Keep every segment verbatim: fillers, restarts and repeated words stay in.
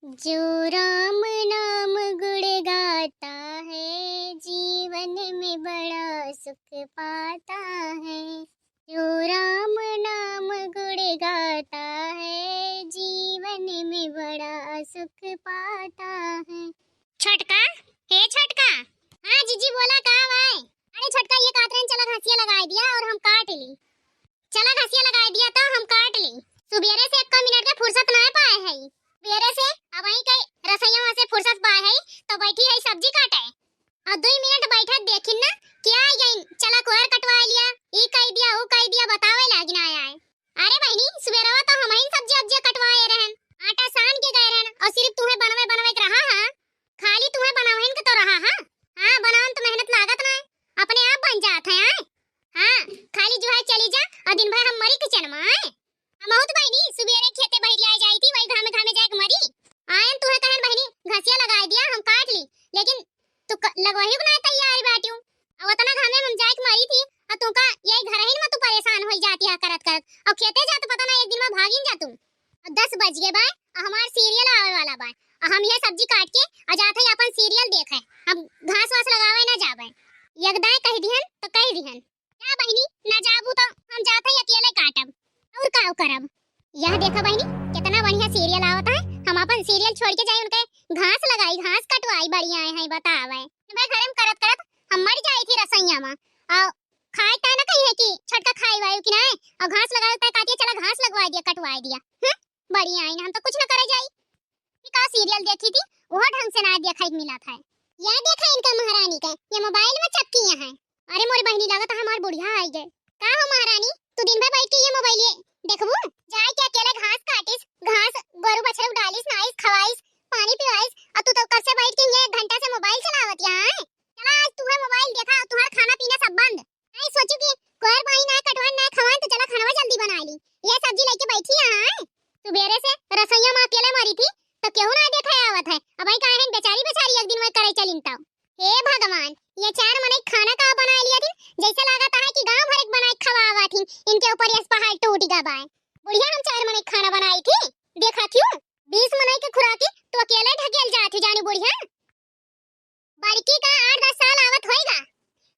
जो राम नाम गुण गाता है, जीवन में बड़ा सुख पाता है। जो राम नाम गुण गाता है, जीवन में बड़ा सुख पाता है। छोटका, हे छोटका। हाँ जीजी, बोला का बाय? अरे छोटका, ये कहत रहन, चला घसिया लगाइ दिया और हम काट ली। चला घसिया लगाइ दिया तो हम काट ली। सुबेरे से एक्को मिनट के फुर्सत नाहीं पाए है। सुबेरे से अबहीं के रसोइया से फुर्सत पाए है तो बैठी है सब्जी काटे। और दुइ मिनट बैठत देखिन ना, क्या आई गइन, चला कोहर कटवाइ लिया, ई कइ दिया, ऊ कइ दिया, बतावे लागिन आए। अरे बहिनी, सुबेरवा तो हमहिन सब्जी अब्जी कटवाए रहन, आटा सान के गए रहन, और सिर्फ तुहे बनवे बनवे के रहा हा, खाली तुहे बनावहिन के तो रहा हा। हाँ, बनावन तो मेहनत लागत ना है, अपने आप बन जात है। आए हाँ, खाली जो है चली जा, और दिन भर हम मरी किचन में आए। हमहू तो बहिनी सुबेरे खेते बहरिया जाई थी, वही घामे घामे जाए के मरी। आयन तुहे कहन बहिनी, घसिया लगाइ दिया, हम काट ली, लेकिन तू क-, लगवही को ना तैयार बाटियो। अब उतना घामे में हम जाए के मरी थी, और तुमका यही घर ही में तू परेशान होई जाती है करत करत। और खेते जा तो पता ना एक दिन में भागिन जा तू। और दस बज गए बाय, और हमार सीरियल आवे वाला बाय, और हम ये सब्जी काट के और जात है अपन सीरियल देखे, हम घास वास लगावे ना जावे। यगदाएं कह दिहन तो कह दिहन, जा बहिनी, ना जाबू तो हम जात है अकेले काटब, और का करब। यह देखा बहिनी, कितना बढ़िया सीरियल आवत है। हम अपन सीरियल छोड़ के जाई, उनके घास लगाई, घास कटवाई, बढ़िया है, बतावे। मैं घर में करत करत हम मर जाई थी रसोइया में। और खाए ता ना कही है कि छोटका खाई वायु कि ना, और घास लगाए ता काटिए, चला घास लगवाइ दिया, कटवाइ दिया। हम्म, बढ़िया है ना, हम तो कुछ ना करे जाई। कि का सीरियल देखी थी, वो ढंग से ना देखा मिला था। या देखा इनका महारानी का, ये मोबाइल में चपकी है। अरे मोरी बहिनी, लागत हमार बुढ़िया आई गए। का हो महारानी, तू दिन भर बैठ के ये मोबाइल ये देखबू? जाए के अकेले घास काटिस, घास गोरू बछरू डालिस, नाइस खवाइस, पानी पिवाइस, और तू तो कब से बैठ के ये एक घंटा से मोबाइल चलावत यहाँ है। चला आज तू है मोबाइल देखा, तुम्हारा खाना पीना सब बंद। नहीं सोचू कि कोहर बाई ना कटवान ना खवान तो चला खानवा जल्दी बना ली। ये सब्जी लेके बैठी यहाँ है। सुबेरे से रसोइया में अकेले मरी थी तो केहू ना देखे आवत है। अब आई काहे बेचारी बेचारी एक दिन वही करे चलिन तब। हे भगवान, ये चार मनई खाना का बनाए लिया दिन, जैसे लागत है कि गांव भर एक बनाए खवावा थी। इनके ऊपर यस पहाड़ टूट गा बाय। बुढ़िया हम चार मनई खाना बनाई थी, देखा क्यों? बीस मनई के खुराकी तू अकेले ढकेल जात थी जानी बुढ़िया। बड़की का आठ दस साल आवत होइगा,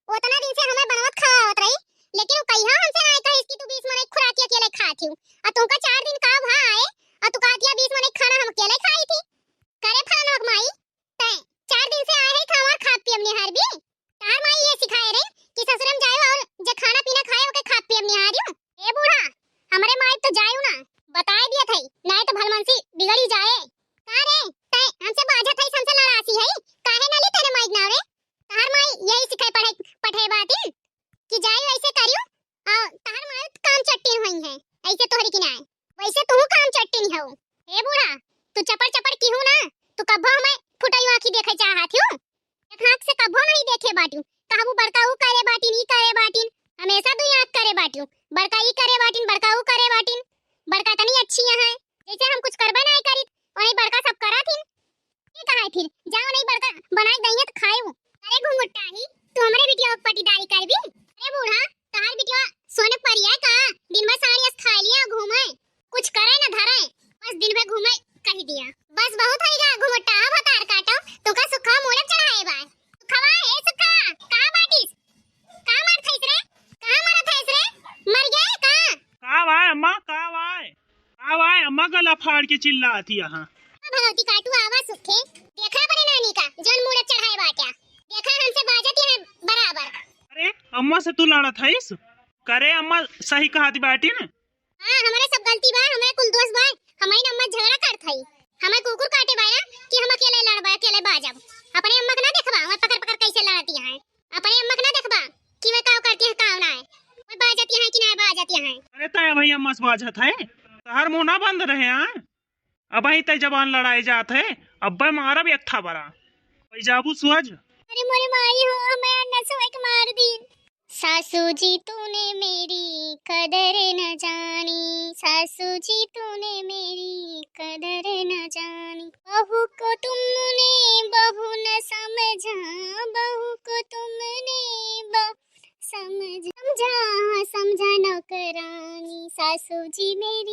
उतना दिन से हमें बनवत खवावत रही, लेकिन वो कहिया हमसे नाय कहिस कि तू बीस मनई खुराकी अकेले खात हिउ। आ तुमका चार दिन का भा आए, आ तू कहतिया बीस मनई खाना हम अकेले खाई थी। करे फलाना माई, तै चार दिन से आए है, खावा खा पियब निहार भी। तार माई ये सिखाए रही कि ससुरम जायो और जे खाना पीना खाए ओके खा पियब निहारियो। ए बूढ़ा, हमरे माई तो जायो ना, बताए दिया थई, नाय तो भलमनसी बिगड़ी जाए। का रे, तै हमसे बाझत हई, हमसे लड़ासी हई, काहे ना ली तेरे माई के नाव रे? तहार माई यही सिखाए पढ़े, पढ़े बातिन कि जाई वैसे करियो, आ तहार माई तो काम चट्टिन हुई है, ऐसे तोहरी की नाय, वैसे तू काम चट्टिन हऊ। हे बूढ़ा, तू चपर चपर की हूँ ना, तू कब्बो हमें फुटाई आँखी देखे चाहत हूँ। एक आँख से कब्बो नहीं देखे बाटियो, कहबू बड़का ऊ करे बाटिन, ई करे बाटिन, हमेशा दुई आँख करे बाटियो, बड़का ई करे बाटिन, बड़का ऊ करे बाटिन, बड़का इतनी अच्छी है, जैसे हम कुछ करबे नहीं करित, वही बड़का सब करत हिन। ये कहा है फिर, जाओ नहीं बड़का बनाए दइया तो खाए वो। अरे घुंघुट्टा ही, तू हमरे बिटिया के पटीदारी करबी? अरे बूढ़ा, तहार बिटिया सोने परी है का? दिन भर साड़ी अस खाए लिया घूमे, कुछ करे न धरे, बस दिन भर घूमे कही दिया। बस बहुत होइगा घुंघुट्टा, भतार काटो, तुका सुखा मूड़े चढ़ाए बा। सुखवा, हे सुखा, कहाँ बाटिस? कहाँ मारत हइस रे? कहाँ मारत हइस रे? मर गए का? का बाय अम्मा, का बाय? का बाय अम्मा, गला फाड़ के चिल्लात ही यहाँ? भगवती काटू आवा सुखे, देखा अपने नानी का, जौन मूड़े चढ़ाए बाट्या, देखा हमसे बाजत यहाँ बराबर। अरे अम्मा से तू लड़त हइस? करे अम्मा सही कहत बाटिन। हाँ, हमरे सब गलती बा, हमरे कुल दोष बा, हमइन अम्मा झगड़ा करत हई, हमें कुकुर काटे बा ना कि हम अकेले लड़बा, अकेले बाजब, अपने अम्मा के ना देखबा, हमें पकड़ पकड़ कैसे लड़ती हैं, अपने अम्मा के ना देखबा कि वे काव करती हैं, काव ना है, वे बाजती हैं कि ना बाजती हैं। अरे तय भाई अम्मा से बाजत है, तहर मुंह ना बंद रहे हैं, अब ही तय जबान लड़ाए जात है, अब मारब एक था बड़ा, वही जाबू सुअज। अरे मोरे माई हो, हमें अन्ना से एक मार दी। सासू जी तूने मेरी कदर न जानी, सासू जी तूने मेरी कदर न जानी। बहू को तुमने बहू न समझा, बहू को तुमने बहू समझ-, समझा, समझा नौकरानी, सासू जी मेरी।